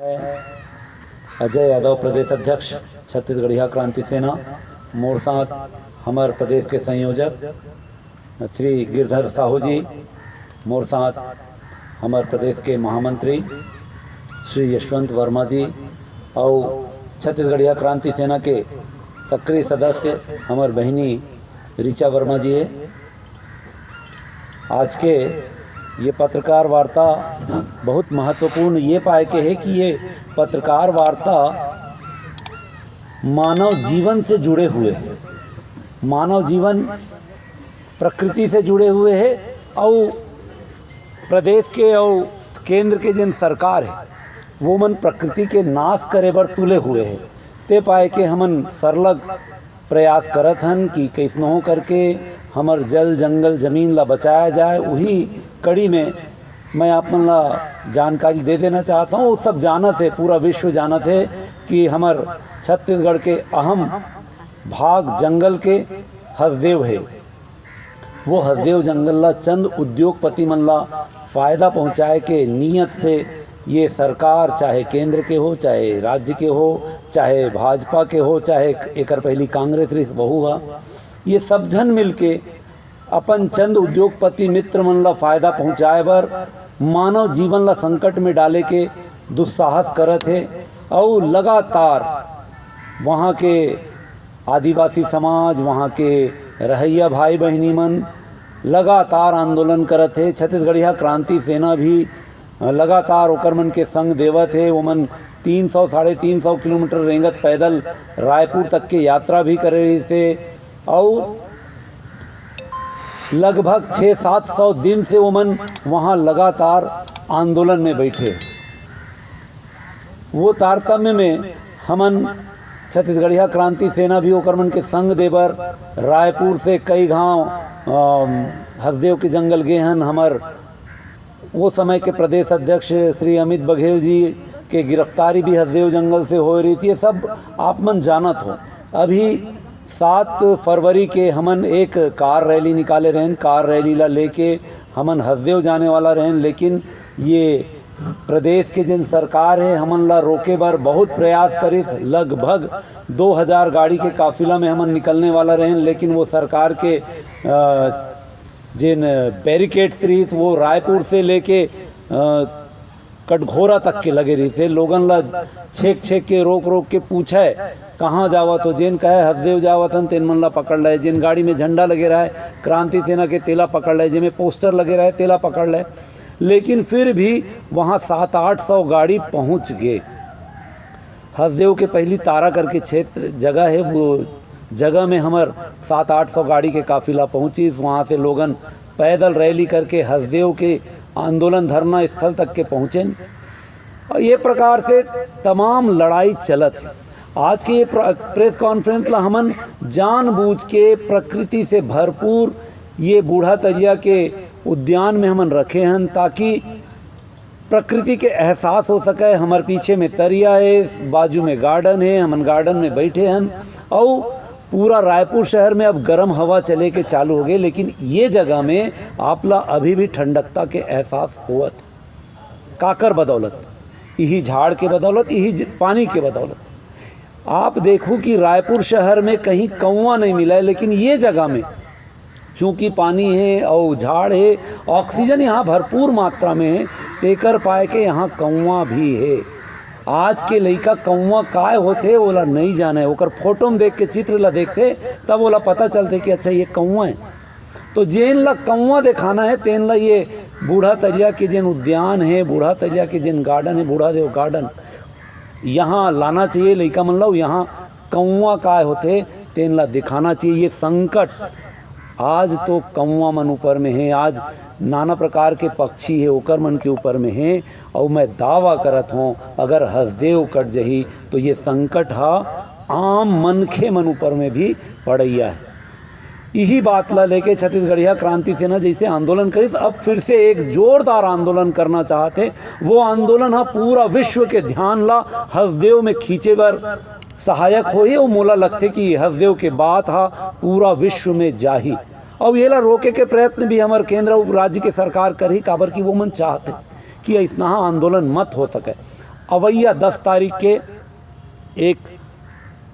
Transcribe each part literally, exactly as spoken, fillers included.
अजय यादव, प्रदेश अध्यक्ष, छत्तीसगढ़िया क्रांति सेना। मोर साथ हमर प्रदेश के संयोजक श्री गिरधर साहू जी, मोर साथ हमर प्रदेश के महामंत्री श्री यशवंत वर्मा जी, अउ छत्तीसगढ़िया क्रांति सेना के सक्रिय सदस्य हमर बहिनी ऋचा वर्मा जी हे। आज के ये पत्रकार वार्ता बहुत महत्वपूर्ण ये पाए के हे कि ये पत्रकार वार्ता मानव जीवन से जुड़े हुए हे। मानव जीवन प्रकृति से जुड़े हुए हे, अउ प्रदेश के अउ केंद्र के जेन सरकार हे, वो मन प्रकृति के नाश करे बर तुले हुए हे। ते पाए के हमन सरलग प्रयास करत हन कि कइसनो करके हमर जल, जंगल, जमीन ला बचाया जाए। उही कड़ी में मैं आप मन ला जानकारी दे देना चाहत हूँ। वो सब जानत हे, पूरा विश्व जानत हे कि हमर छत्तीसगढ़ के अहम भाग जंगल के हसदेव हे। वो हसदेव जंगल ला चंद उद्योगपति मन ला फायदा पहुँचाए के नीयत से ये सरकार, चाहे केंद्र के हो, चाहे राज्य के हो, चाहे भाजपा के हो, चाहे एकर पहली कांग्रेस रहिस, वहू ह, ये सब झन मिलके अपन चंद उद्योगपति मित्र मन ला फायदा पहुँचाए बर मानव जीवन ला संकट में डाले के दुस्साहस करत हे। अउ लगातार वहाँ के आदिवासी समाज, वहाँ के रहइया भाई बहिनी मन लगातार आंदोलन करत हे। छत्तीसगढ़िया क्रांति सेना भी लगातार ओकर मन के संग देवत हे। ओमन तीन सौ, साढ़े तीन सौ किलोमीटर रेंगत पैदल रायपुर तक के यात्रा भी करे रहिस हे। अउ लगभग छः सात सौ दिन से ओमन वहाँ लगातार आंदोलन में बैठे। वो तारतम्य में हमन छत्तीसगढ़िया क्रांति सेना भी ओकर मन के संग देबर रायपुर से कई घांव, अम, हसदेव के जंगल गे हन। हमर वो समय के प्रदेश अध्यक्ष श्री अमित बघेल जी के गिरफ्तारी भी हसदेव जंगल से होए रहिस। ये सब आप मन जानत हो। अभी सात फरवरी के हमन एक कार रैली निकाले रहेन। कार रैली ला लेके हमन हसदेव जाने वाला रहेन, लेकिन ये प्रदेश के जेन सरकार हे, हमन ला रोके बर बहुत प्रयास करिस। लगभग दो हज़ार गाड़ी के काफिला में हमन निकलने वाला रहेन, लेकिन वो सरकार के, अ, जेन बैरिकेड्स रहिस, वो रायपुर से लेके, अ, कटघोरा तक के लगे रहिस हे। लोगन ला छेक छेक के, रोक रोक के पूछे, "कहाँ जावत हो?" जेन कहे, "हसदेव जावत हन," तेन मन ला पकड़ ले। जेन गाड़ी में झंडा लगे रहे क्रांति सेना के, तेला पकड़ ले। जेमे पोस्टर लगे रहे, तेला पकड़ ले। लेकिन फिर भी वहाँ सात आठ सौ गाड़ी पहुँच गे। हसदेव के पहली तारा करके क्षेत्र जगह हे, वो जगह में हमर सात आठ सौ गाड़ी के काफिला पहुँचिस। वहाँ से लोगन पैदल रैली करके हसदेव के आंदोलन धरना स्थल तक के पहुँचेन। अउ ये प्रकार से तमाम लड़ाई चलत हे। आज के ये प्र-, प्रेस कॉन्फ्रेंस ला हमन जानबूझ के प्रकृति से भरपूर ये बूढ़ा तरिया के उद्यान में हमन रखे हन, ताकि प्रकृति के एहसास हो सके। हमर पीछे में तरिया हे, बाजू में गार्डन हे, हमन गार्डन में बैठे हन। अउ पूरा रायपुर शहर में अब गरम हवा चले के चालू हो गए, लेकिन ये जगह में आप ला अभी भी ठंडकता के एहसास होवत। काकर बदौलत? इही झाड़ के बदौलत, इही ज-, पानी के बदौलत। आप देखू कि रायपुर शहर में कहीं कौवा नहीं मिला है, लेकिन ये जगह में चूंकि पानी हे अउ झाड़ हे, ऑक्सीजन यहाँ भरपूर मात्रा में हे, तेकर पाए के यहाँ कौवा भी हे। आज के लइका कौवा काय होथे, ओला नइ जाने। ओकर फोटो में देख के, चित्र ला देखथे, तब ओला पता चलथे कि अच्छा, ये कौवा हे। तो जेन ला कौवा देखाना हे, तेन ला ये बूढ़ा तरिया के जेन उद्यान हे, बूढ़ा तरिया के जेन गार्डन हे, बूढ़ा देव गार्डन, यहाँ लाना चाहिए लइका मन ला। यहाँ कौवा काय होथे, तेन ला दिखाना चाहिए। ये संकट आज तो कौवा मन ऊपर में हे, आज नाना प्रकार के पक्षी हे, ओकर मन के ऊपर में हे। अउ मैं दावा करत हों, अगर हसदेव कट जही, तो ये संकट हा आम मनखे मन ऊपर में भी पड़ैया हे। इही बात ला लेके छत्तीसगढ़िया क्रांति सेना जैसे आंदोलन करिस, अब फिर से एक जोरदार आंदोलन करना चाहत हे। वो आंदोलन हा पूरा विश्व के ध्यान ला हसदेव में खींचे बर सहायक होही। अउ मोला लगथे कि हसदेव के बात हा पूरा विश्व में जाही। अउ येला रोके के प्रयत्न भी हमर केंद्र अउ राज्य के सरकार करही, काबर कि वो मन चाहथे कि अइसना आंदोलन मत हो सके। अवइया दस तारीख के एक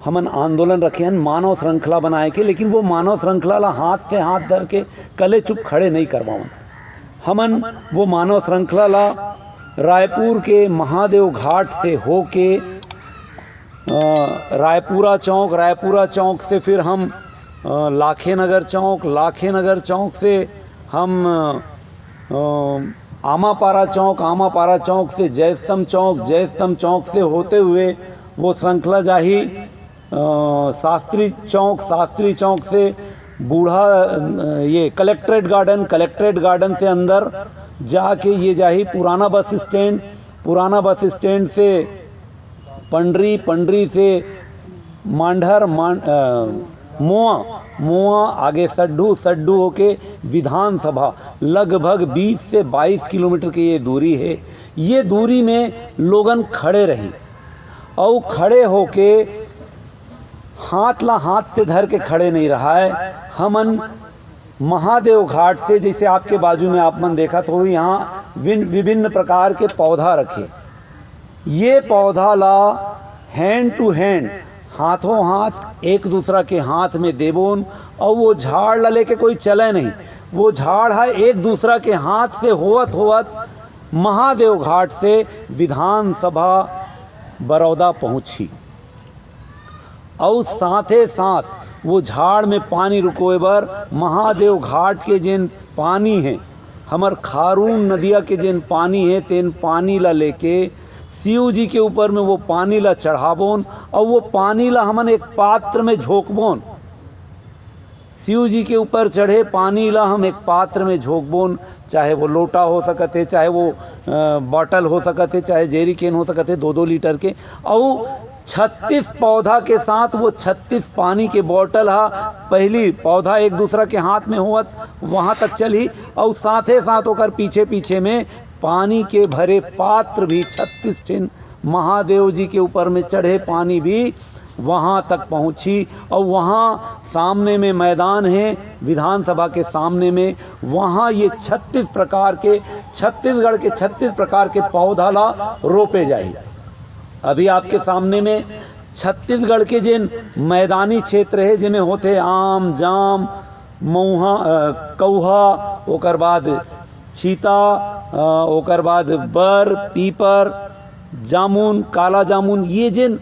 हमन आंदोलन रखे हन मानव श्रृंखला बनाए के, लेकिन वो मानव श्रृंखला ला हाथ से हाथ धर के कले चुप खड़े नहीं करवावन। हमन वो मानव श्रृंखला ला रायपुर के महादेव घाट से होके, अ, रायपुरा चौक, रायपुरा चौक से फिर हम, अ, लाखे नगर चौक, लाखे नगर चौक से हम, अ, आमापारा चौक, आमापारा चौक से जयस्तंभ चौक, जयस्तंभ चौक से होते हुए वो श्रृंखला जाही, अ, शास्त्री चौक, शास्त्री चौक से बूढ़ा, अ, ये कलेक्ट्रेट गार्डन, कलेक्ट्रेट गार्डन से अंदर जाके ये जाही पुराना बस स्टैंड, पुराना बस स्टैंड से पंडरी, पंडरी से मांढर, मान-, अ, मोआ, मोआ आगे सड्ढू, सड्ढू होके विधानसभा, लगभग बीस से बाईस किलोमीटर की ये दूरी है। ये दूरी में लोगन खड़े रही, अउ खड़े होके हाथ ला हाथ से धर के खड़े नहीं रहा है। हमन महादेव घाट से, जैसे आपके बाजू में आप मन देखत हो, यहाँ विन-, विभिन्न प्रकार के पौधा रखे। ये पौधा ला hand to hand, हाथों हाथ एक दूसरा के हाथ में देबोन, और वो झाड़ ला लेके कोई चले नहीं। वो झाड़ है एक दूसरा के हाथ से होवत होवत महादेव घाट से विधानसभा बरौदा पहुँची। अउ साथे साथ वो झाड़ में पानी रुकोए बर महादेव घाट के जेन पानी हे, हमर खारून नदिया के जेन पानी हे, तेन पानी ला लेके शिव जी के ऊपर में वो पानी ला चढ़ाबोन, अउ वो पानी ला हमन एक पात्र में झोंकबोन। शिव जी के ऊपर चढ़े पानी ला हम एक पात्र में झोंकबोन, चाहे वो लोटा हो सकत हे, चाहे वो, अ, बॉटल हो सकत हे, चाहे जेरी केन हो सकत हे, दो दो लीटर के। अउ छत्तीस पौधा के साथ वो छत्तीस पानी के बॉटल हा, पहली पौधा एक दूसरा के हाथ में होवत, वहाँ तक चलही, अउ साथे साथ ओकर पीछे पीछे में पानी के भरे पात्र भी, छत्तीस ठिन महादेव जी के ऊपर में चढ़े पानी भी वहाँ तक पहुँची। और वहाँ सामने में मैदान है, विधानसभा के सामने में, वहाँ ये छत्तीस प्रकार के, छत्तीसगढ़ के छत्तीस प्रकार के पौधा ला रोपे जाही। अभी आपके सामने में छत्तीसगढ़ के जेन मैदानी क्षेत्र है, जेमे होथे आम, जाम, मऊहा, अ, कौहा, ओकर बाद छीता, अ, ओकर बाद बर, पीपर, जामुन, काला जामुन, ये जेन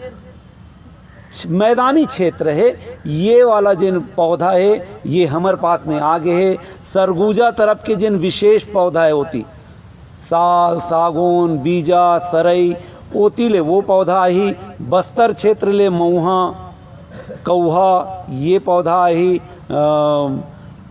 मैदानी क्षेत्र है, ये वाला जेन पौधा है, ये हमर पास में आ गे है। सरगुजा तरफ के जेन विशेष पौधा है ओती, साल, सागौन, बीजा, सरई, ओती ले वो पौधा आही। बस्तर क्षेत्र ले मऊहा, कौहा, ये पौधा आही, अ,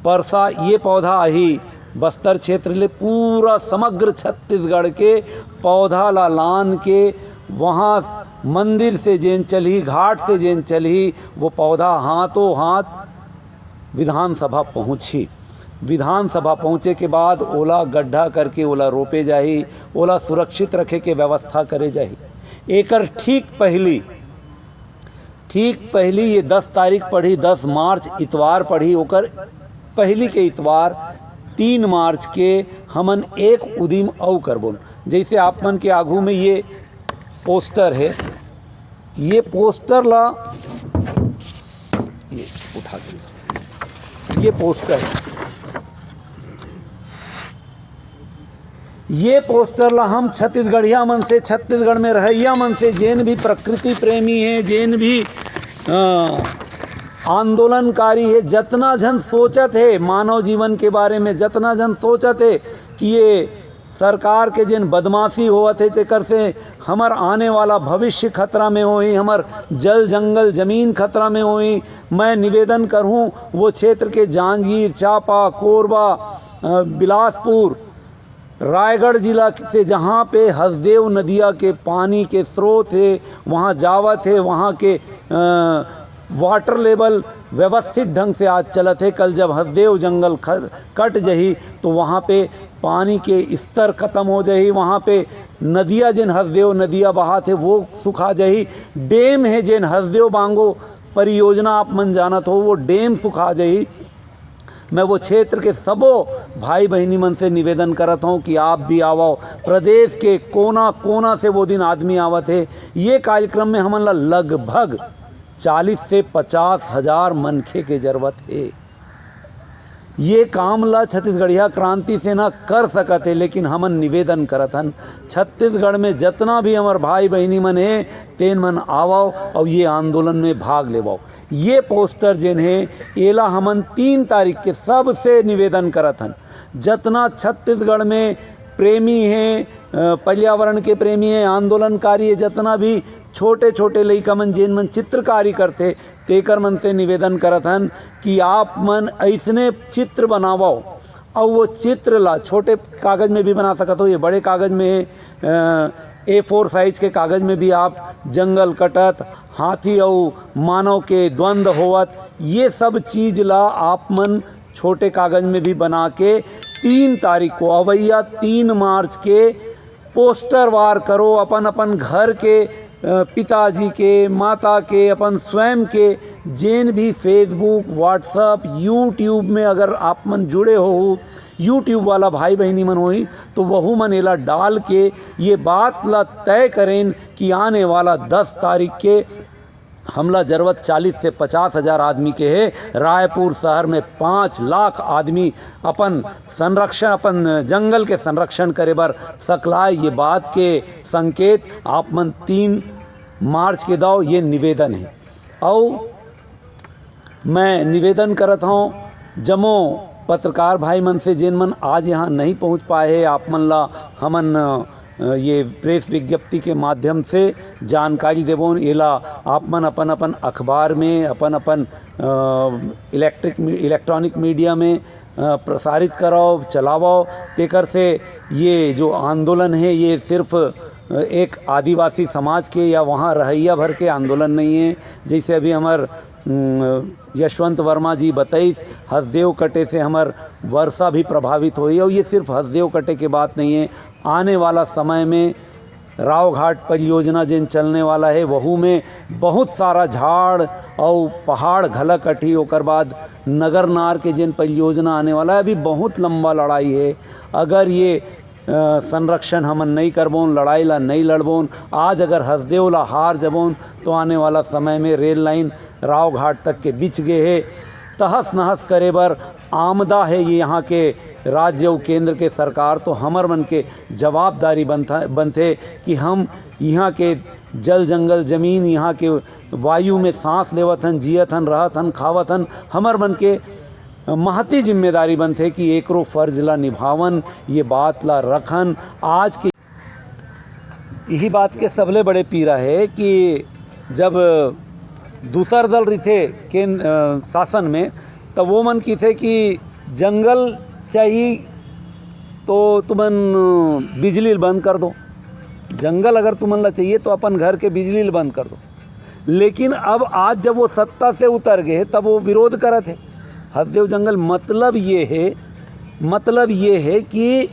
परसा, ये पौधा आही। बस्तर क्षेत्र ले पूरा समग्र छत्तीसगढ़ के पौधा ला लान के वहाँ मंदिर से जेन चलही, घाट से जेन चलही, वो पौधा हाथों हाथ विधानसभा पहुँची। विधानसभा पहुँचे के बाद ओला गड्ढा करके ओला रोपे जाही, ओला सुरक्षित रखे के व्यवस्था करे जाही। एकर ठीक पहली, ठीक पहली ये दस तारीख पड़ही, दस मार्च इतवार पड़ही, ओकर पहली के इतवार तीन मार्च के हमन एक उदिम अउ करबोन। जैसे आप मन के आगू में ये पोस्टर है, ये पोस्टर ला, ये उठा के, ये पोस्टर, ये पोस्टर ला हम छत्तीसगढ़िया मन से, छत्तीसगढ़ में रहइया मन से, जेन भी प्रकृति प्रेमी है, जेन भी, अ, आंदोलनकारी है, जतना झन सोचत है मानव जीवन के बारे में, जतना झन सोचत है कि ये सरकार के जेन बदमाशी होवत हे, तेकर से हमर आने वाला भविष्य खतरा में होही, हमर जल, जंगल, जमीन खतरा में होही। मैं निवेदन करहूँ, वो क्षेत्र के जांजगीर, चांपा, कोरबा, अ, बिलासपुर, रायगढ़ जिला से, जहाँ पे हसदेव नदिया के पानी के स्रोत हे, वहाँ जावत हे, वहाँ के, अ, वाटर लेवल व्यवस्थित ढंग से आज चलत हे। कल जब हसदेव जंगल ख-, कट जही, तो वहाँ पे पानी के स्तर खत्म हो जही, वहाँ पे नदिया, जेन हसदेव नदिया बहात हे, वो सुखा जही। डैम हे, जेन हसदेव बांगो परियोजना आप मन जानत हो, वो डैम सुखा जही। मैं वो क्षेत्र के सबो भाई बहिनी मन से निवेदन करत हौं कि आप भी आवव। प्रदेश के कोना कोना से वो दिन आदमी आवत हे। ये कार्यक्रम में हमन ला लगभग चालीस से पचास हजार मनखे के जरूरत हे। ये काम ला छत्तीसगढ़िया क्रांति सेना कर सकत हे, लेकिन हमन निवेदन करत हन, छत्तीसगढ़ में जतना भी हमर भाई बहिनी मन हे, तेन मन आवव अउ ये आंदोलन में भाग लेवव। ये पोस्टर जेन हे, एला हमन तीन तारीख के सबसे निवेदन करत हन, जतना छत्तीसगढ़ में प्रेमी हे, अ, पर्यावरण के प्रेमी हे, आंदोलनकारी हे, जतना भी छोटे-छोटे लइका मन, जेन मन चित्रकारी करथे, तेकर मन से निवेदन करत हन कि आप मन अइसने चित्र बनावव, अउ वो चित्र ला छोटे कागज में भी बना सकत हो, ये बड़े कागज में, अ, ए फोर साइज के कागज में भी आप जंगल कटत, हाथी अउ मानव के द्वंद होवत, ये सब चीज ला आप मन छोटे कागज में भी बना के तीन तारीख को, अवइया तीन मार्च के पोस्टर वार करो, अपन अपन घर के, अ, पिताजी के, माता के, अपन स्वयं के, जेन भी Facebook, WhatsApp, YouTube में अगर आप मन जुड़े हो, YouTube वाला भाई बहिनी मन होही, तो वहू मन एला डाल के ये बात ला तय करेन कि आने वाला दस तारीख के हमला जरूरत चालीस से पचास हजार आदमी के हे। रायपुर शहर में पाँच लाख आदमी अपन संरक्षण, अपन जंगल के संरक्षण करे बर सकलाय। ये बात के संकेत आप मन तीन मार्च के दव, ये निवेदन हे। अउ मैं निवेदन करत हौं जम्मो पत्रकार भाई मन से, जेन मन आज यहाँ नहीं पहुँच पाए हे, आप मन ला हमन, अ, ये प्रेस विज्ञप्ति के माध्यम से जानकारी देबोन। एला आप मन अपन अपन अखबार में, अपन अपन, अ, इलेक्ट्रिक मी-, इलेक्ट्रॉनिक मीडिया में, अ, प्रसारित करव, चलावव। तेकर से ये जो आंदोलन हे, ये सिर्फ, अ, एक आदिवासी समाज के या वहाँ रहइया भर के आंदोलन नहीं हे। जैसे अभी हमर, उम, यशवंत वर्मा जी बताइस, हसदेव कटे से हमर वर्षा भी प्रभावित होही। अउ ये सिर्फ हसदेव कटे के बात नहीं हे, आने वाला समय में रावघाट परियोजना जेन चलने वाला हे, वहू में बहुत सारा झाड़ अउ पहाड़ घला कटही। ओकर बाद नगरनार के जेन परियोजना आने वाला हे, अभी बहुत लंबा लड़ाई हे। अगर ये, अ, संरक्षण हमन नहीं करबोन, लड़ाई ला नहीं लड़बोन, आज अगर हसदेव ला हार जबोन, तो आने वाला समय में रेल लाइन रावघाट तक के बिछ गे हे। तहस नहस करे बर आमदा हे ये यहाँ के राज्य अउ केंद्र के सरकार, तो हमर मन के जवाबदारी बनथा-, बनथे कि हम यहाँ के जल, जंगल, जमीन, यहाँ के वायु में सांस लेवत हन, जियत हन, रहत हन, खावत हन, हमर मन के महती जिम्मेदारी बनथे कि एकरो फर्ज ला निभावन, ये बात ला रखन। आज के इही बात के सबले बड़े पीरा हे कि जब दूसर दल रहिथे केन-, अ, शासन में, त वो मन किथे कि जंगल चाहिए तो तुमन बिजली ल बंद कर दो, जंगल अगर तुमन ला चाहिए तो अपन घर के बिजली ल बंद कर दो। लेकिन अब आज जब वो सत्ता से उतर गए, तब वो विरोध करत हे हसदेव जंगल। मतलब ये हे, मतलब ये हे कि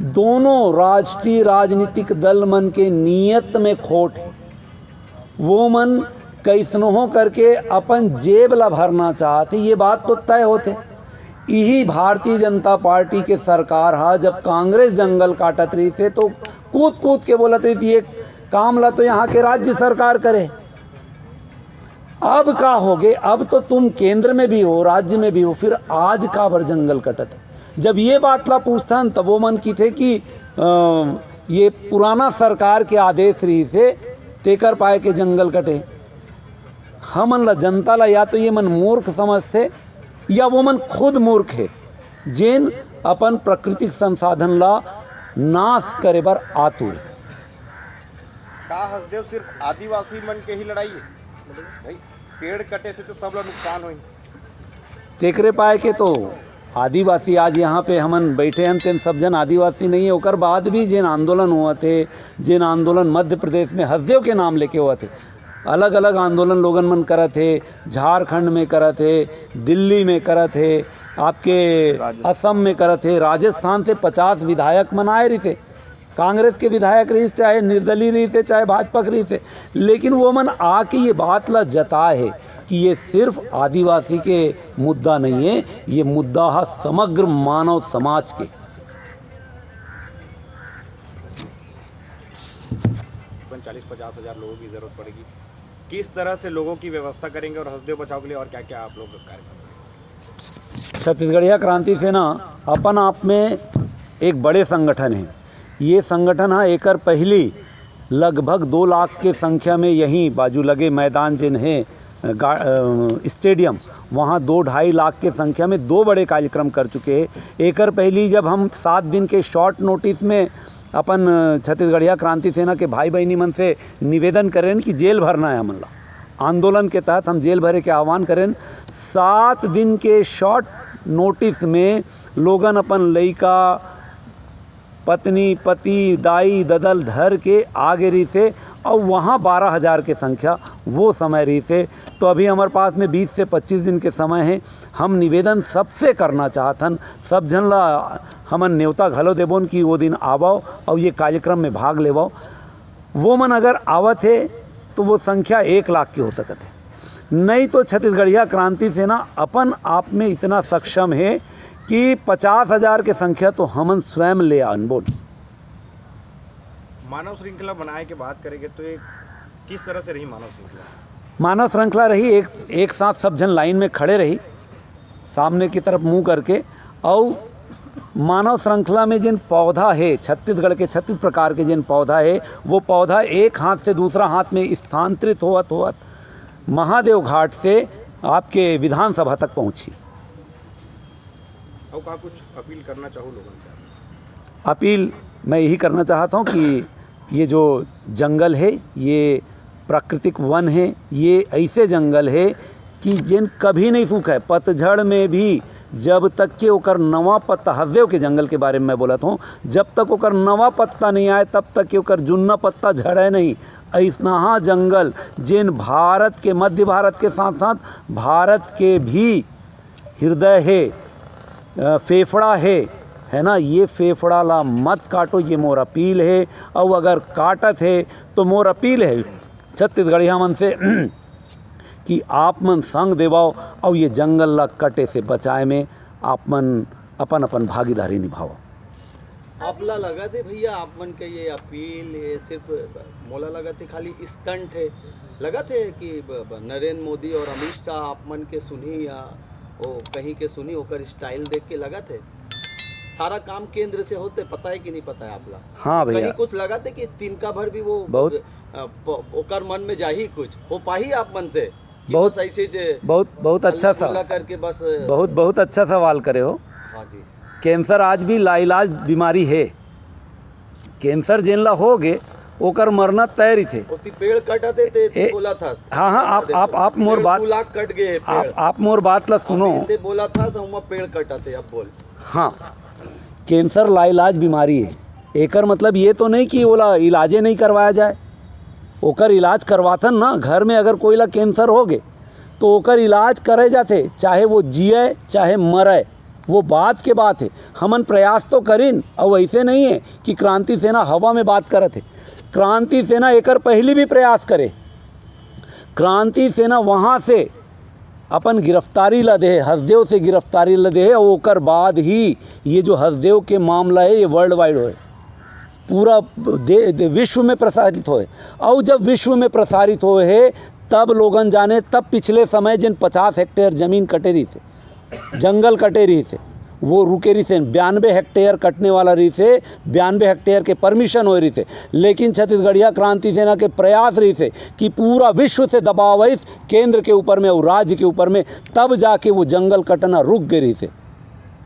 दोनों राष्ट्रीय राजनीतिक दल मन के नीयत में खोट हे। वो मन कइसनोहो करके अपन जेब ला भरना चाहत हे, ये बात तो तय होथे। इही भारतीय जनता पार्टी के सरकार हा जब कांग्रेस जंगल काटत रहिस हे तो कूद कूद के बोलत रहिस, ये काम ला तो यहाँ के राज्य सरकार करे। अब का होगे, अब तो तुम केंद्र में भी हो, राज्य में भी हो, फिर आज काबर जंगल कटत हे? जब ये बात ला पूछथन, तब वो मन किथे कि, अ, ये पुराना सरकार के आदेश रहिस हे, तेकर पाए के जंगल कटे। हमन ला, जनता ला, या तो ये मन मूर्ख समझथे, या वो मन खुद मूर्ख हे, जेन अपन प्राकृतिक संसाधन ला नाश करे बर आतुर हे। का हसदेव सिर्फ आदिवासी मन के ही लड़ाई हे? भाई, पेड़ कटे से तो सब ला नुकसान होही। तेकरे पाए के तो आदिवासी आज यहाँ पे हमन बैठे हन, तेन सब जन आदिवासी नहीं हे। ओकर बाद भी जेन आंदोलन होवत हे, जेन आंदोलन मध्य प्रदेश में हसदेव के नाम लेके होवत हे, अलग-अलग आंदोलन लोगन मन करत हे, झारखंड में करत हे, दिल्ली में करत हे, आपके राजस्थान। असम में करत हे, राजस्थान से पचास विधायक मन आए रहिथे। कांग्रेस के विधायक रहिस, चाहे निर्दलीय रहिस हे, चाहे भाजपा के रहिस हे, लेकिन वो मन आके ये बात ला जताए हे कि ये सिर्फ आदिवासी के मुद्दा नहीं है, ये मुद्दा है समग्र मानव समाज के। तकरीबन चालीस पचास हज़ार लोगों की ज़रूरत पड़ेगी। किस तरह से लोगों की व्यवस्था करेंगे और हसदेव बचाओ के लिए और क्या क्या आप लोग कार्यक्रम करेंगे? छत्तीसगढ़िया क्रांति सेना अपन आप में एक बड़े संगठन है। ये संगठन हा एकर पहली लगभग दो लाख के संख्या में यहीं बाजू लगे मैदान जिन है गा- अ, स्टेडियम, वहाँ दो ढाई लाख के संख्या में दो बड़े कार्यक्रम कर चुके हैं। एकर पहली जब हम सात दिन के शॉर्ट नोटिस में अपन छत्तीसगढ़िया क्रांति सेना के भाई बहनी मन से निवेदन करेन कि जेल भरना है हमन ला, आंदोलन के तहत हम जेल भरे के आह्वान करेन। सात दिन के शॉर्ट नोटिस में लोगन अपन लइका, पत्नी, पति, दाई ददल धर के आगे रहिसे। और वहाँ बारह हज़ार के संख्या वो समय रहिसे। तो अभी हमारे पास में बीस से पच्चीस दिन के समय है। हम निवेदन सबसे करना चाहत हन, सब झन ला हमन नेवता घलो देबोन कि वो दिन आवव और ये कार्यक्रम में भाग लेवव। वो मन अगर आवत हे तो वो संख्या एक लाख के हो सकत है। नहीं तो छत्तीसगढ़िया क्रांति सेना अपन आप में इतना सक्षम है कि पचास हज़ार के संख्या तो हमन स्वयं ले आनबोन। मानव श्रृंखला बनाए के बात करेंगे तो एक किस तरह से रही मानव श्रृंखला? मानव श्रृंखला रही, एक एक साथ सब झन लाइन में खड़े रही, सामने की तरफ मुंह करके। और मानव श्रृंखला में जिन पौधा है, छत्तीसगढ़ के छत्तीस प्रकार के जिन पौधा है, वो पौधा एक हाथ से दूसरा हाथ में स्थानांतरित होवत होवत महादेव घाट से आपके विधानसभा तक पहुँची। और का कुछ अपील करना चाहो लोगों से? अपील मैं यही करना चाहता हूँ कि ये जो जंगल है, ये प्राकृतिक वन है, ये ऐसे जंगल है कि जिन कभी नहीं सूखा है। पतझड़ में भी जब तक के ओकर नवा पत्ता, हसदेव के जंगल के बारे में मैं बोलत हूँ, जब तक ओकर नवा पत्ता नहीं आए, तब तक के ओकर जुन्ना पत्ता झड़े नहीं। ऐसनहा जंगल, जिन भारत के, मध्य भारत के साथ साथ भारत के भी हृदय हे, अ, फेफड़ा हे, है ना, ये फेफड़ा ला मत काटो, ये मोर अपील हे। और अगर काटत हे तो मोर अपील हे छत्तीसगढ़िया मन से कि आप मन संग देवव और ये जंगल ला कटे से बचाए में आप मन अपन अपन भागीदारी निभावव। आपला लगत हे भैया, आप मन के ये अपील, ये सिर्फ मोला लगत हे खाली स्टंट हे। लगत हे कि ब- ब- नरेंद्र मोदी और अमित शाह आप मन के सुनही या वो कहीं के सुनही, ओकर स्टाइल देख के लगत हे। सारा काम केंद्र से होते, पता है कि नहीं पता है आपला? हाँ भैया। कहीं कुछ लगत हे कि तिनका भर भी वो बहुत अ, प- ओकर मन में जाही कुछ, हो पाही आप मन से कि बहुत बस ऐसे जे बहुत बहुत अच्छा हल्ला सा करके बस बहुत बहुत अच्छा सवाल करे हो। हाँ जी। कैंसर आज भी लाइलाज बीमारी हे। कैंसर जेन ला हो गे, ओकर मरना तय रहिथे। ओती पेड़ कटत हे ते, ते ए- बोला था। हाँ, हाँ, आप- आप- आप मोर पेड़ बात- दू लाख कट गए हे पेड़। आप आप मोर बात ला सुनो। ते बोला था, सहुमा पेड़ कटत हे, अब बोल। हाँ, कैंसर लाइलाज बीमारी है। एकर मतलब ये तो नहीं कि ओला इलाजे नहीं करवाया जाए, ओकर इलाज करवाथन ना। घर में अगर कोई ला कैंसर हो गे तो ओकर इलाज करे जाथे, चाहे वो जिए चाहे मरे, वो बात के बात है। हमन प्रयास तो करिन, और ऐसे नहीं है कि क्रांति सेना हवा में बात करत है। क्रांति सेना एकर पहली भी प्रयास करे। क्रांति सेना वहाँ से अपन गिरफ्तारी ला दे, हसदेव से गिरफ्तारी ला दे, और ओकर बाद ही ये जो हसदेव के मामला है, ये वर्ल्ड वाइड होए, पूरा दे, दे, विश्व में प्रसारित होए। और जब विश्व में प्रसारित होए है, तब लोगन जाने, तब पिछले समय जिन पचास हेक्टेयर जमीन कटे रहिसे, जंगल कटे रहिसे, वो रुके रहिसे, बयानबे हेक्टेयर कटने वाला रहिसे, बयानबे हेक्टेयर के परमिशन होए रहिसे। लेकिन छत्तीसगढ़िया क्रांति सेना के प्रयास रहिसे कि पूरा विश्व से दबाव आइस केंद्र के ऊपर में और राज्य के ऊपर में, तब जाके वो जंगल कटना रुक गए रहिसे।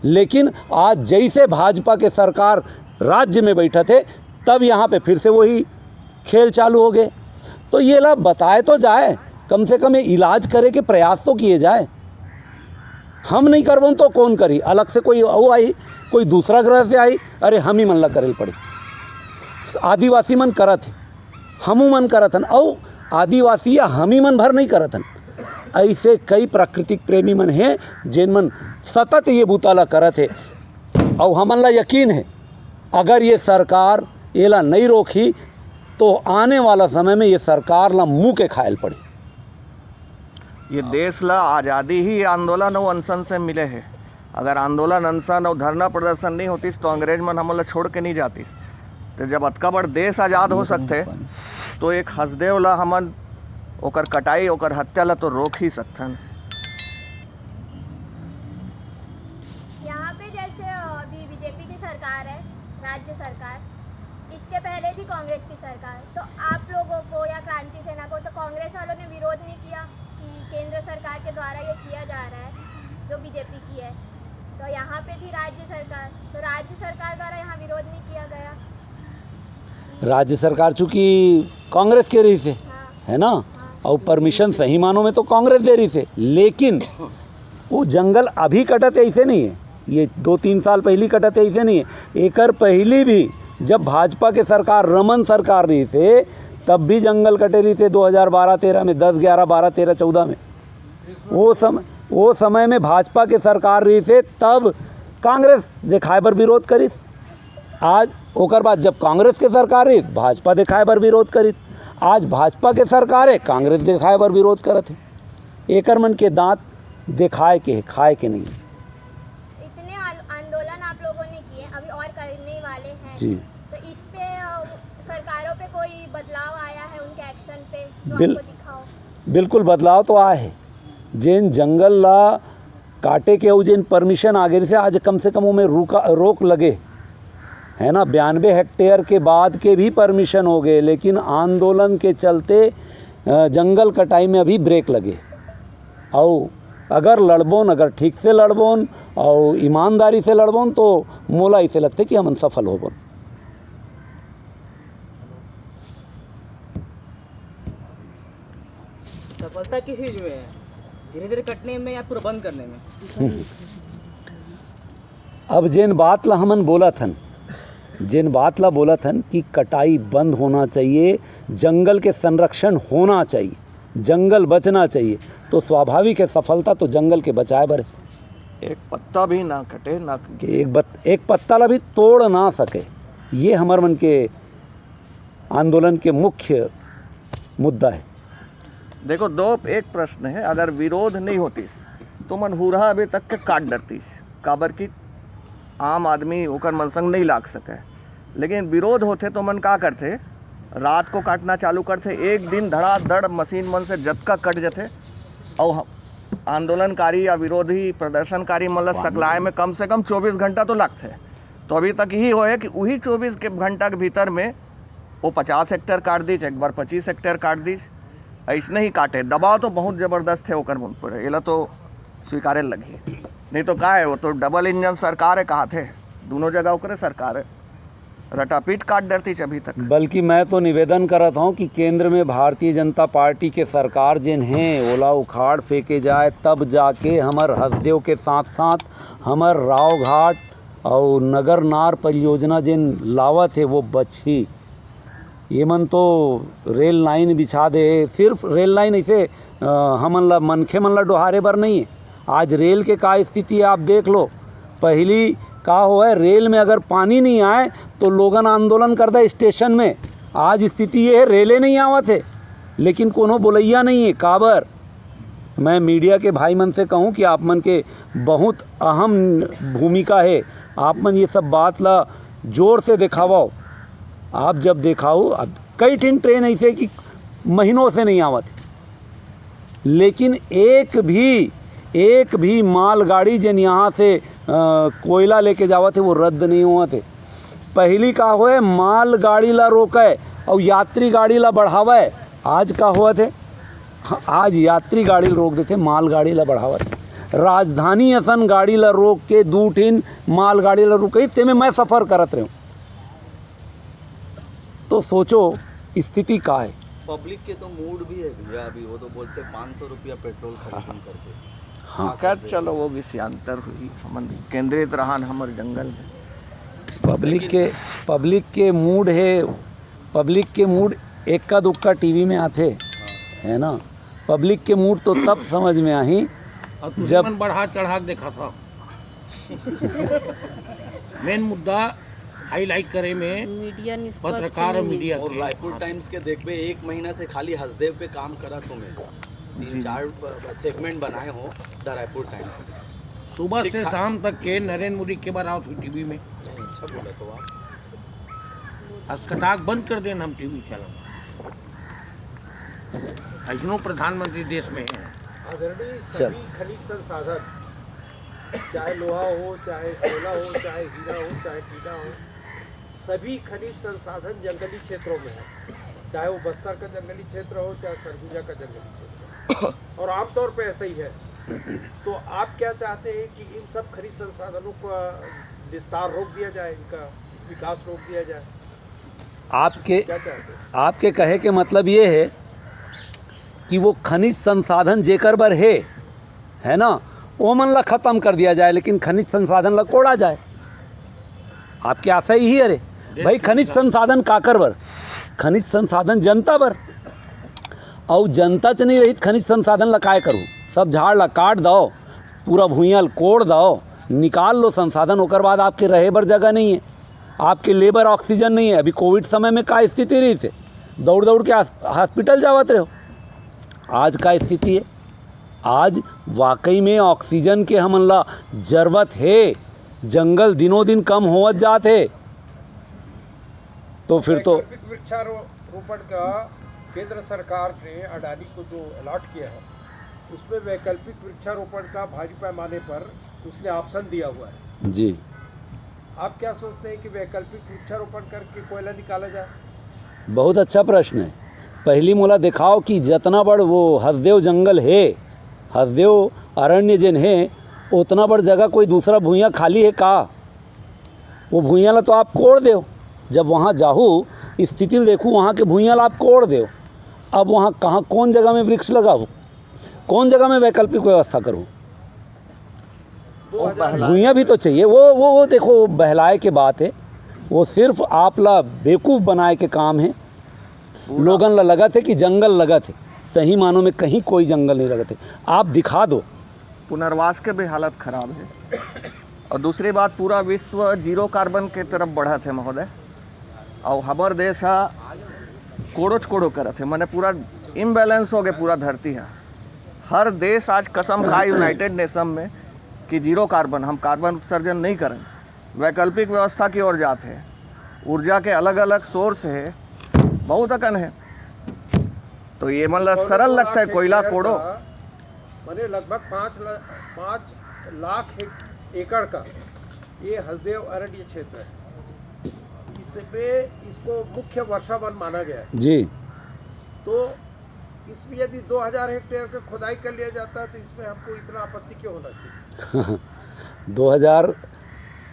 लेकिन आज जैसे भाजपा के सरकार राज्य में बैठत हे, तब यहाँ पे फिर से वही खेल चालू हो गए। तो ये ला बताए तो जाए, कम से कम ये इलाज करे के प्रयास तो किए जाए। हम नहीं करबोन तो कौन करी? अलग से कोई अउ आई, कोई दूसरा ग्रह से आई, अरे हम ही मन ला करे ल पड़ी। आदिवासी मन करत हे, हमू मन करत हन, अउ आदिवासी या हम ही मन भर नहीं करत हन। ऐसे कई प्राकृतिक प्रेमी मन हे, जेन मन सतत ये बूता ला करत हे। अउ हमन ला यकीन हे, अगर ये सरकार एला नहीं रोकही, तो आने वाला समय में ये सरकार ला मुंह के खायल पड़ी। ये देश ला आज़ादी ही आंदोलन अउ अनशन से मिले हे। अगर आंदोलन, अनशन अउ धरना प्रदर्शन नहीं होतिस, तो अंग्रेज मन हमन ला छोड़ के नहीं जातिस। तो जब अतका बड़ देश आज़ाद हो सकथे, तो एक हसदेव ला हमन ओकर कटाई, ओकर हत्या ला तो रोक ही सकथन। यहाँ पे जैसे अभी बीजेपी की सरकार है, राज्य सरकार, इसके पहले थी कांग्रेस की सरकार, तो आप लोगों को या क्रांति सेना को, तो कांग्रेस वालों ने विरोध नहीं किया कि केंद्र सरकार के द्वारा ये किया जा रहा है, जो बीजेपी की है? तो यहाँ पे थी राज्य सरकार, तो राज्य सरकार द्वारा यहाँ विरोध नहीं किया गया? राज्य सरकार चूंकि कांग्रेस के रहिस हे, हाँ। है ना, हाँ। अउ परमिशन सही मानों में तो कांग्रेस दे रहिस हे, लेकिन वो जंगल अभी कटत हे, ऐसे नहीं है, ये दो तीन साल पहली कटत हे, ऐसे नहीं है। एकर पहली भी जब भाजपा के सरकार, रमन सरकार रहिस हे, तब भी जंगल कटे रहिस हे दो हज़ार बारह तेरह में, दस, ग्यारह, बारह, तेरह, चौदह में। वो समय, वो समय में भाजपा के सरकार रहिस हे, तब कांग्रेस देखाए बर विरोध करिस। आज ओकर बाद जब कांग्रेस के सरकार रहिस, भाजपा देखाए बर विरोध करिस। आज भाजपा के सरकार हे, कांग्रेस देखाए बर विरोध करत हे। एकर मन के दांत देखाए के हे, खाए के नहीं। इतने आल-, आंदोलन आप लोगों ने किए, अभी और करने वाले हैं। जी। तो इस पे, अ, सरकारों पे कोई बदलाव आया है उनके एक्शन पे, जो बिल-, आपको दिखा हो? बिल्कुल बदलाव तो आए हे। जेन जंगल ला काटे के अउ जेन परमिशन आगे से, आज कम से कम ओमे रुका, रोक लगे, है ना। बयानबे हेक्टेयर के बाद के भी परमिशन हो गए, लेकिन आंदोलन के चलते, अ, जंगल कटाई में अभी ब्रेक लगे। अउ अगर लड़बोन, अगर ठीक से लड़बोन अउ ईमानदारी से लड़बोन, तो मोला ऐसे लगथे कि हमन सफल होबोन। सफलता किस चीज में है? धीरे धीरे कटने में या पूरा बंद करने में? अब जेन बात ला हमन बोलत हन, जेन बात ला बोलत हन कि कटाई बंद होना चाहिए, जंगल के संरक्षण होना चाहिए, जंगल बचना चाहिए, तो स्वाभाविक है, सफलता तो जंगल के बचाए बर है। एक पत्ता भी ना कटे, ना एक बत-, एक पत्ता ला भी तोड़ ना सके, ये हमर मन के आंदोलन के मुख्य मुद्दा है। देखो, दो, एक प्रश्न है, अगर विरोध नहीं होतिस, तो मन हुरहा अभी तक के काट डरतिस, काबर कि आम आदमी ओकर मन संग नहीं लाग सके। लेकिन विरोध होथे, तो मन का करथे, रात को काटना चालू करथे, एक दिन धड़ाधड़ मशीन मन से जतका कट जथे। अउ ह-, आंदोलनकारी या विरोधी प्रदर्शनकारी मन ल सकलाए में कम से कम चौबीस घंटा तो लगथे। तो अभी तक यही होए कि उही चौबीस के घंटा के भीतर में वो पचास हेक्टेयर काट दीच, एक बार पच्चीस हेक्टेयर काट दीच, ऐसने ही काटे। दबाव तो बहुत जबरदस्त है ओकर मन पर, एला तो स्वीकारे लगही। नहीं तो का है, वो तो डबल इंजन सरकार है, कहा थे, दोनों जगह ओकरे सरकार है, रटापीट काट डरतीच अभी तक। बल्कि मैं तो निवेदन करत हूँ कि केंद्र में भारतीय जनता पार्टी के सरकार जेन है, ओला उखाड़ फेंके जाए, तब जाके हमर हसदेव के साथ साथ हमर रावघाट अउ नगर नार परियोजना जेन लावत हे, वो बचही। ये मन तो रेल लाइन बिछा दे, सिर्फ रेल लाइन ऐसे, अ, हमन ला, मनखे मन ला डोहारे बर नहीं है। आज रेल के का स्थिति है, आप देख लो। पहली का होए, रेल में अगर पानी नहीं आए, तो लोगन आंदोलन करता है स्टेशन में। आज स्थिति ये है, रेले नहीं आवत है, लेकिन कोनो बोलैया नहीं है। काबर? मैं मीडिया के भाई मन से कहूँ कि आप मन के बहुत अहम भूमिका है, आप मन ये सब बात ला जोर से दिखावव। आप जब दिखाओ, अब कई ठिन ट्रेन ऐसे कि महीनों से नहीं आवत, लेकिन एक भी, एक भी मालगाड़ी जेन यहाँ से, अ, कोयला लेके जावत है, वो रद्द नहीं होवत है। पहली का होए, मालगाड़ी ला रोके अउ यात्री गाड़ी ला बढ़ावे। आज का होवत है? हाँ, आज यात्री गाड़ी ला रोक देथे, मालगाड़ी ला बढ़ावत है। राजधानी असन गाड़ी ला रोक के दू ठिन मालगाड़ी ला रुकई, तेमे मैं सफर करत रहूँ। तो सोचो, स्थिति का है। पब्लिक के तो मूड भी है भैया, अभी वो तो बोलते पाँच सौ रुपया पेट्रोल खरीदूं करके। हाँ। खैर, चलो, वो विषयांतर हुई, हमन केंद्रित रहन हमर जंगल में। पब्लिक के, पब्लिक के मूड है, पब्लिक के मूड एक्का दुक्का टीवी में आथे, है ना। पब्लिक के मूड तो तब समझ में आही, अब तुमन जब बढ़ा चढ़ा के देखा था। मेन मुद्दा हाईलाइट करे में मीडिया निष्पक्ष पत्रकार और नहीं है। मीडिया और के रायपुर हाथ टाइम्स के देखबे, एक महीना से खाली हसदेव पे काम करत हों मैं। तीन जी। चार ब-, ब-, सेगमेंट बनाए हों द रायपुर टाइम्स। सुबह ठीक से ठाक। शाम तक के नरेंद्र मोदी के बार आओ टीवी में। नहीं, अच्छा बोला तो आप। अस्कताक बंद कर देना, हम टीवी चलाना। ऐसनो प्रधानमंत्री देश में है। आदरणीय, चल। सभी खनिज संसाधन, चाहे लोहा हो, चाहे कोयला हो, चाहे हीरा हो, चाहे टीना हो, सभी खनिज संसाधन जंगली क्षेत्रों में है। चाहे वो बस्तर का जंगली क्षेत्र हो, चाहे सरगुजा का जंगली क्षेत्र हो। और आमतौर पे ऐसा ही है। तो आप क्या चाहते हैं कि इन सब खनिज संसाधनों का विस्तार रोक दिया जाए, इनका विकास रोक दिया जाए? आपके क्या चाहते हैं? आपके कहे के मतलब ये है कि वो खनिज संसाधन जेकर बर हे, है ना, ओमन ला खत्म कर दिया जाए, लेकिन खनिज संसाधन ला कोड़ा जाए। आपके आशा यही है रे भाई, खनिज संसाधन काकर बर? खनिज संसाधन जनता बर। अउ जनता च नहीं रही त खनिज संसाधन ला काय करू? सब झाड़ ला काट दो, पूरा भुइयां ल कोड़ दो, निकाल लो संसाधन, ओकर बाद आपके रहे बर जगह नहीं है, आपके लेबर ऑक्सीजन नहीं है। अभी कोविड समय में का स्थिति रही थे, दौड़ दौड़ के हॉस-, हॉस्पिटल जावत रहे हो। आज का स्थिति है, आज वाकई में ऑक्सीजन के हमन ला जरूरत हे। जंगल दिनों दिन कम होवत जात हे, तो फिर तो वैकल्पिक वृक्षारोपण का केंद्र सरकार ने अडानी को जो अलॉट किया है, उसमें वैकल्पिक वृक्षारोपण का भारी पैमाने पर उसने ऑप्शन दिया हुआ है। जी। आप क्या सोचते हैं कि वैकल्पिक वृक्षारोपण करके कोयला निकाला जाए? बहुत अच्छा प्रश्न है। पहली मोला दिखाओ कि जतना बड़ वो हसदेव जंगल है, हसदेव अरण्य जेन है, उतना बड़ जगह कोई दूसरा भुइयां खाली है का? वो भुइयां ला तो आप कोड़ देव। जब वहाँ जाहू, स्थिति ल देखू, वहाँ के भुइयां ला आप कोड़ देव। अब वहाँ कहाँ, कौन जगह में वृक्ष लगाहू, कौन जगह में वैकल्पिक व्यवस्था करूँ? भुइयां भी तो चाहिए। वो वो वो देखो, वो बहलाए के बात है, वो सिर्फ आप ला बेवकूफ़ बनाए के काम है। लोगन ला लगत है कि जंगल लगत है, सही मानों में कहीं कोई जंगल नहीं लगत है। आप दिखा दो। पुनर्वास के भी हालत खराब है। और दूसरी बात, पूरा विश्व जीरो कार्बन के तरफ बढ़त है महोदय, और हमर देश हा कोड़ोच कोड़ो करत है, माने पूरा इम्बैलेंस हो गए पूरा धरती हा। हर देश आज कसम खा यूनाइटेड नेशन में कि जीरो कार्बन, हम कार्बन उत्सर्जन नहीं करें, वैकल्पिक व्यवस्था की ओर जात है। ऊर्जा के अलग-अलग सोर्स है, बहुत अकन है, तो ये मन ला सरल लगता है, कोयला कोड़ो। माने लगभग पाँच ला-, पाँच लाख एक-, एकड़ का ये हसदेव अरण्य क्षेत्र है। इसमें इसको मुख्य वर्षा वन माना गया है। जी। तो इसमें यदि दो हज़ार हेक्टेयर का खुदाई कर लिया जाता है, तो इसमें हमको इतना आपत्ति क्यों होना चाहिए? दो हज़ार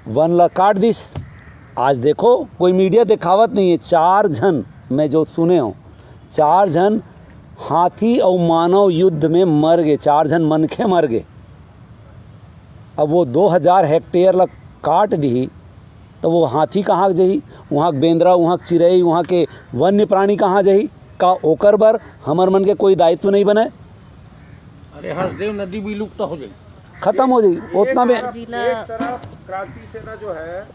वन ला काट दिस। आज देखो, कोई मीडिया दिखावत नहीं है। चार झन, मैं जो सुने हूँ, चार झन हाथी अउ मानव युद्ध में मर गए, चार झन मनखे मर गए। अब वो दो हज़ार हेक्टेयर ला काट दिही, तो वो हाथी कहाँ जही? वहाँ के बेंदरा, वहाँ के चिरई, वहाँ के वन्य प्राणी कहाँ जही? का ओकर बर हमर मन के कोई दायित्व नहीं बने? अरे, हसदेव नदी विलुप्त हो जाई। खत्म हो जाई। एक उतना में तरफ, जिला एक तरफ क्रांति सेना जो है,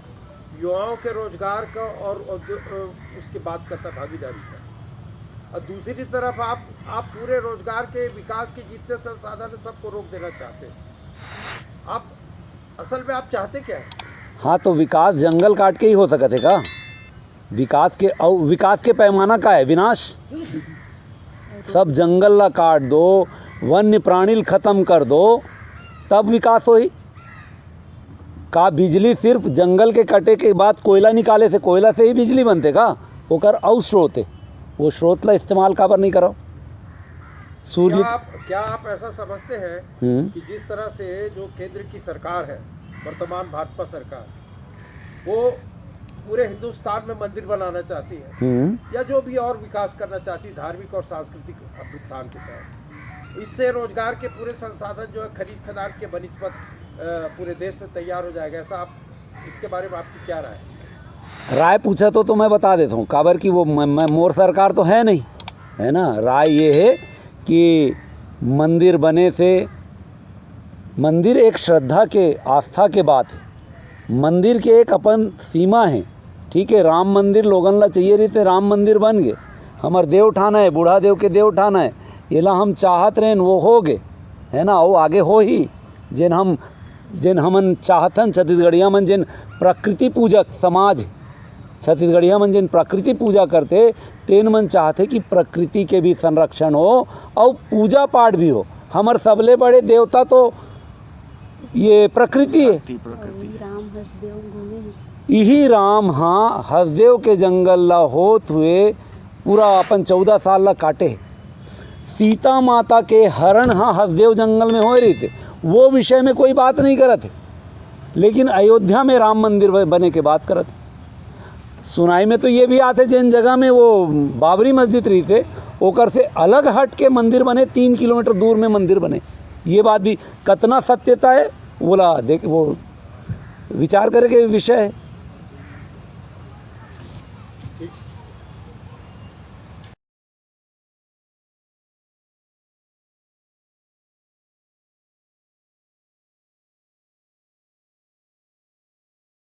युवाओं के रोजगार का और उद्यो-, अ, उसकी बात करता, भागीदारी का, और दूसरी तरफ आप, आप पूरे रोजगार के विकास के जितने संसाधन हैं, सबको रोक देना चाहते हैं। आप, असल में आप चाहते क्या हैं? हाँ, तो विकास जंगल काट के ही हो सकत है का? विकास के, अउ विकास के पैमाना का है? विनाश। सब जंगल ला काट दो, वन्य प्राणी ल खत्म कर दो, तब विकास होही। का बिजली सिर्फ जंगल के कटे के बाद कोयला निकाले से, कोयला से ही बिजली बनथे का? ओकर अउ स्रोत हे, वो स्रोत ला इस्तेमाल काबर नहीं करव? सूर्य क्या आप, क्या आप ऐसा समझते हैं हम्म। कि जिस तरह से जो केंद्र की सरकार है, वर्तमान भाजपा सरकार, वो पूरे हिंदुस्तान में मंदिर बनाना चाहती है हम्म। या जो भी और विकास करना चाहती है धार्मिक और सांस्कृतिक उत्थान के तहत, इससे रोजगार के पूरे संसाधन जो है खनिज खदान के बनिस्पत, अ, पूरे देश में तैयार हो जाएगा, ऐसा आप, इसके बारे में आपकी क्या राय है? राय पूछा तो, तो मैं बता देता हूँ, काबर कि वो मैं, मैं, मोर सरकार तो है नहीं, है ना। राय ये है कि मंदिर बने से, मंदिर एक श्रद्धा के, आस्था के बात है, मंदिर के एक अपन सीमा है, ठीक है, राम मंदिर लोगन ला चाहिए रहिस, राम मंदिर बन गे। हमर देव ठाना है, बूढ़ा देव के देव ठाना है, एला हम चाहत रहेन, वो हो गे, है ना, वो आगे होही। जेन हम, जेन हमन चाहथन, छत्तीसगढ़िया मन जेन प्रकृति पूजक समाज, छत्तीसगढ़िया मन जेन प्रकृति पूजा करथे, तेन मन चाहथे कि प्रकृति के भी संरक्षण हो अउ पूजा पाठ भी हो। हमर सबले बड़े देवता तो ये प्रकृति है। प्रकृति, प्रकृति। राम हसदेव घूमे हे। इही राम हा हसदेव के जंगल ला होत हुए पूरा अपन चौदह साल ला काटे हे। सीता माता के हरण हा हसदेव जंगल में होए रहिस हे, वो विषय में कोई बात नहीं करत हे, लेकिन अयोध्या में राम मंदिर ब-, बने के बात करत हे। सुनाई में तो ये भी आथे, जेन जगह में वो बाबरी मस्जिद रहिस हे, ओकर से अलग हट के मंदिर बने, तीन किलोमीटर दूर में मंदिर बने। ये बात भी कतना सत्यता है, वोला देख, वो विचार करे के विषय है।